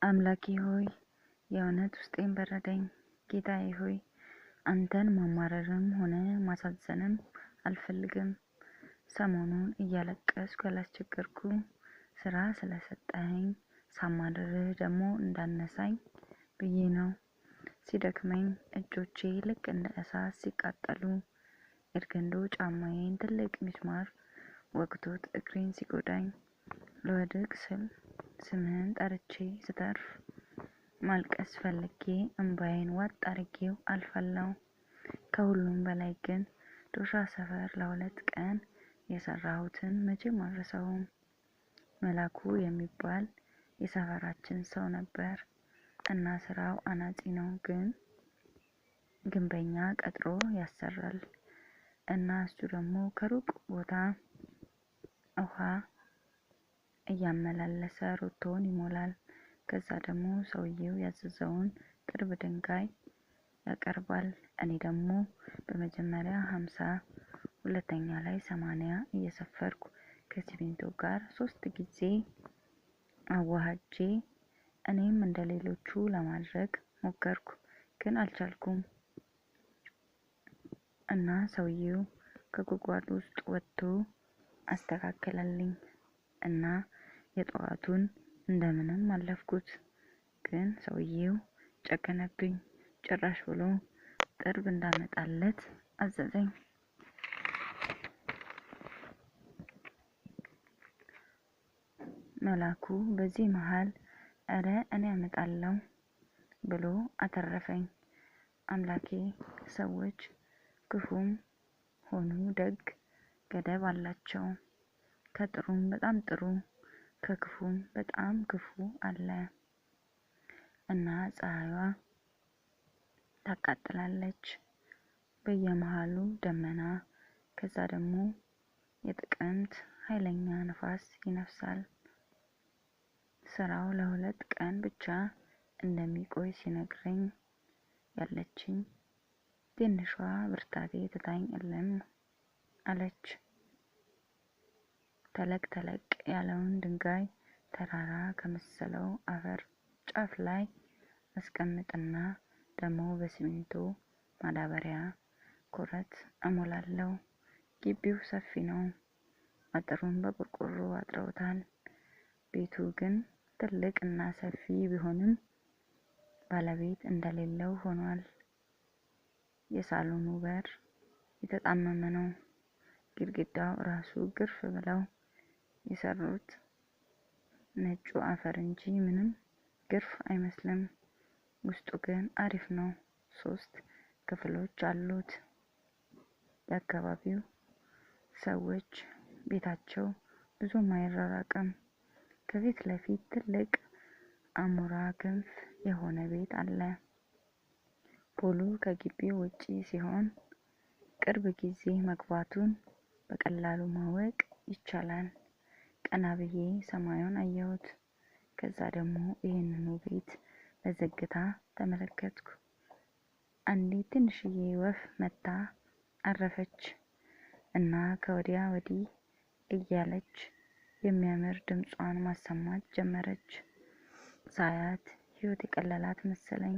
አምላኬ ሆይ የእውነት ውስጤን በረደኝ። ጌታዬ ሆይ አንተን ማማረርም ሆነ ማሳዘንም አልፈልግም። ሰሞኑን እያለቀስኩ ያላስቸገርኩ ስራ ስለሰጠኸኝ ሳማርርህ ደግሞ እንዳነሳኝ ብዬ ነው። ሲደክመኝ እጆቼ ልክ እንደ እሳት ሲቃጠሉ፣ ኤርገንዶ ጫማዬን ትልቅ ሚስማር ወግቶት እግሬን ሲጎዳኝ፣ ልወድቅ ስል ስምህን ጠርቼ ስተርፍ፣ ማልቀስ ፈልጌ እምባዬን ዋጥ አርጌው አልፋለሁ። ከሁሉም በላይ ግን ዶሻ ሰፈር ለ2 ቀን የሰራሁትን መቼም አልረሳውም። መላኩ የሚባል የሰፈራችን ሰው ነበር እና ስራው አናጺ ነው፣ ግን ግንበኛ ቀጥሮ ያሰራል። እና እሱ ደግሞ ከሩቅ ቦታ ውሃ እያመላለሰ ሮቶውን ይሞላል። ከዛ ደግሞ ሰውየው ያዘዘውን ጥርብ ድንጋይ ያቀርባል። እኔ ደግሞ በመጀመሪያ 50 ሁለተኛ ላይ 80 እየሰፈርኩ ከሲሚንቶ ጋር 3 ጊዜ አዋህጄ እኔም እንደሌሎቹ ለማድረግ ሞከርኩ፣ ግን አልቻልኩም። እና ሰውየው ከጉድጓድ ውስጥ ወጥቶ አስተካከለልኝ እና የጠዋቱን እንደምንም አለፍኩት። ግን ሰውየው ጨከነብኝ። ጭራሽ ብሎ ጥርብ እንዳመጣለት አዘዘኝ። መላኩ በዚህ መሃል እረ እኔ አመጣለሁ ብሎ አተረፈኝ። አምላኬ ሰዎች ክፉም ሆኑ ደግ ገደብ አላቸው። ከጥሩም በጣም ጥሩ ከክፉም በጣም ክፉ አለ። እና ፀሐይዋ ታቃጥላለች። በየመሃሉ ደመና፣ ከዛ ደግሞ የጥቅምት ኃይለኛ ንፋስ ይነፍሳል። ስራው ለ2 ቀን ብቻ እንደሚቆይ ሲነግረኝ ያለችኝ ትንሿ ብርታቴ ትታኝ እልም አለች። ተለቅ ተለቅ ያለውን ድንጋይ ተራራ ከመሰለው አፈር ጫፍ ላይ አስቀምጥና ደግሞ በሲሚንቶ ማዳበሪያ ኮረት እሞላለሁ። ግቢው ሰፊ ነው። አጥሩን በቆርቆሮ አጥረውታል። ቤቱ ግን ትልቅ እና ሰፊ ቢሆንም ባለቤት እንደሌለው ሆኗል። የሳሎኑ በር የተጣመመ ነው። ግድግዳው ራሱ ግርፍ ብለው የሰሩት ነጩ አፈር እንጂ ምንም ግርፍ አይመስልም። ውስጡ ግን አሪፍ ነው። 3 ክፍሎች አሉት። የአካባቢው ሰዎች ቤታቸው ብዙም አይራራቅም። ከፊት ለፊት ትልቅ አሞራ ክንፍ የሆነ ቤት አለ። ፖሉ ከግቢው ውጪ ሲሆን ቅርብ ጊዜ መግባቱን በቀላሉ ማወቅ ይቻላል። ቀና ብዬ ሰማዩን አየሁት። ከዛ ደግሞ ይህንኑ ቤት በዝግታ ተመለከትኩ። አንዲት ትንሽዬ ወፍ መጥታ አረፈች እና ከወዲያ ወዲህ እያለች የሚያምር ድምጿን ማሰማት ጀመረች። ሳያት ሕይወት የቀለላት መሰለኝ።